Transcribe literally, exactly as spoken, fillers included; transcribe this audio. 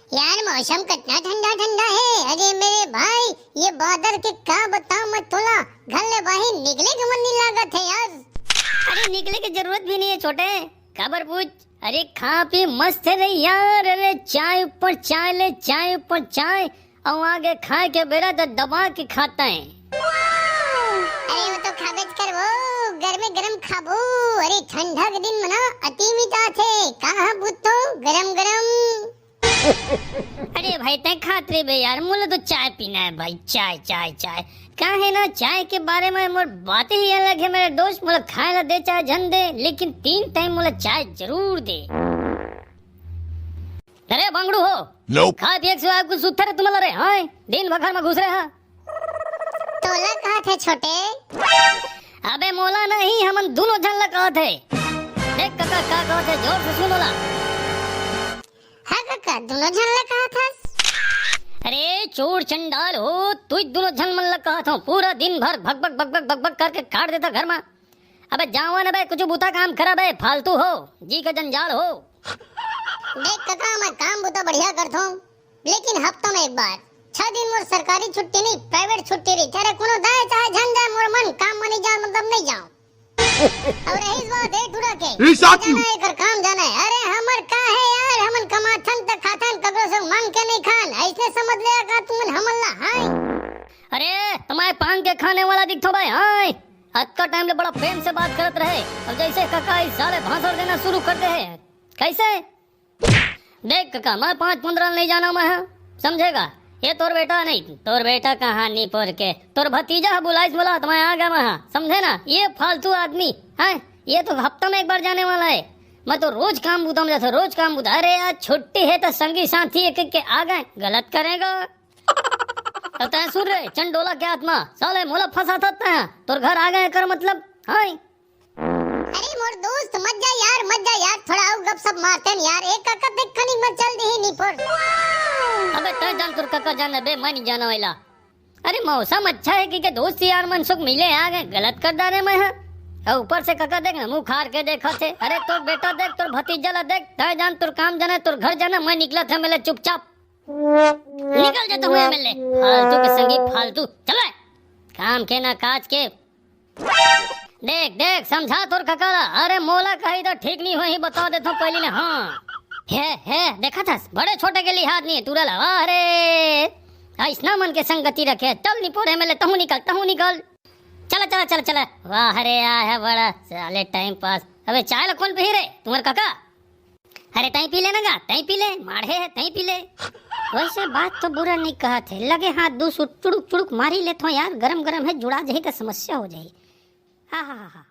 यार, मौसम कितना ठंडा ठंडा है। अरे मेरे भाई, ये बादर के का बताऊं मैं तोला, घर ले बाहर निकले के मन नहीं लागत है यार। अरे निकले की जरूरत भी नहीं है छोटे, काबर पूछ। अरे खा पी मस्त है रे यार। अरे चाय ऊपर चाय ले, चाय ऊपर चाय, और आगे खाए के बेरा तो दबा के खाता है। अरे वो तो खाबेच कर वो, गरमे गरम खाबो। अरे ठंडा के दिन में ना अति मीठा थे, कहा बुतो गरम गरम। अरे भाई, तय खात रे बे यार, मोला तो चाय पीना है भाई, चाय, चाय, चाय। का है ना, चाय के बारे में मोर बात ही अलग है मेरे दोस्त, मोला खाए ला दे चाहे झन दे, लेकिन तीन टाइम मोला चाय जरूर दे। अरे भंगड़ू हो, Nope। खाए पिए के सिवाय कुछ सुत्थर है तुम्हारा रे, हाँ? दिन भर घर में घुस रहे हैं। तोला कहा थे छोटे? अबे मोला नहीं, हमन दोनों झन ला कहा थे। देख काका का कहा थे, जोर से सुन ओला। हाँ काका, दोनों झन ला कहा था। अरे चोर चंडाल हो, तू ही दोनों झन मन ला कहा था। पूरा दिन भर भक भक भक भक भक भक करके काट देता घर में। अबे जावा ना बे, कुछ बूता काम करा बे, फालतू हो, जी का जंजाल हो। देख काका, मैं काम बूता बढ़िया करता हूँ, लेकिन हफ्ता में एक बार। छह दिन मोर सरकारी छुट्टी नहीं, प्राइवेट छुट्टी रही। तेरे कोनो दाए चाहे झन जाए, मोर मन काम में नहीं जाए, मतलब नहीं जाऊँ। अब रही इस बात है टूरा के, ये साथी। जाना है कर काम जाना है। अरे हमर का है यार, हमन कमाथन त खाथन, ककरो से मांग के नहीं खान, ऐसने समझ ले का तुमन हमन ला, हाँ? अरे तुम्हारे पान के खाने वाला दिखतो भाई, हाँ? अतका टाइम ले बड़ा प्रेम से बात करत रहे, अब जैसे काका इस साले भांसर देना शुरू कर दे है। कैसे? देख काका, मैं पाँच पंद्रह नहीं जाना मैं, हाँ? समझेगा? ये तोर बेटा नहीं, तोर बेटा कहाँ निपोर के, तोर भतीजा है, बुलाइस बोला तो मैं आ गया मैं, हाँ? समझे ना? ये फालतू आदमी है, ये तो हफ्ता में एक बार जाने वाला है। मैं तो रोज काम बूता में जाता, रोज काम बूता। अरे यार, छुट्टी है तो संगी साथी एक एक के आ गए, गलत करेगा। तो तय सुन रे चंडोला के आत्मा, साले मोला फंसा था तय, तोर घर आ गए कर मतलब, हाँ? अरे मोर दोस्त, मत जा यार, मत जा यार, थोड़ा आऊ गपशप मारते हैं यार। एक काका देख खनिक मत चल दी निपोर। अबे तय जान तोर काका जान बे, मैं नहीं जाना वाला। अरे मौसम अच्छा है कि के दोस्त यार मन सुख मिले आ गए, गलत कर डारे मैं, हाँ? और ऊपर से काका देख ना, मुंह खार के देखा थे। अरे तोर बेटा देख, तोर भतीजा ला देख, तय जान तोर काम जाना, तोर घर जाना, मैं निकला था मेले चुपचाप। निकल जाता हूँ एमएलए, फालतू के संगी, फालतू। चल बे। काम के ना काज के। देख देख, समझा तोर काका ला। अरे मोला कही तो ठीक नहीं होही, बता देता हूँ पहली ने। हाँ हे हे, देखा था बड़े छोटे के लिहाज नहीं है टूरा ला। वाह रे, ऐसना मन के संगति रखे। चल निपोर एमएलए, तहूँ निकल, तहूँ निकल। चला चला चला चला। वाह रे, आ है बड़ा साले टाइम पास। अबे चाय ला कौन पी रे, तुम्हारे काका? अरे तई पी लेना गा, तई पी ले, माढ़े है, तई पी ले। वैसे बात तो बुरा नहीं कहा थे, लगे हाथ दू सुट चुड़ुक चुड़ुक मारी लेथो यार, गरम गरम है, जुड़ा जाही तो समस्या हो जाही। हा हा हा हा।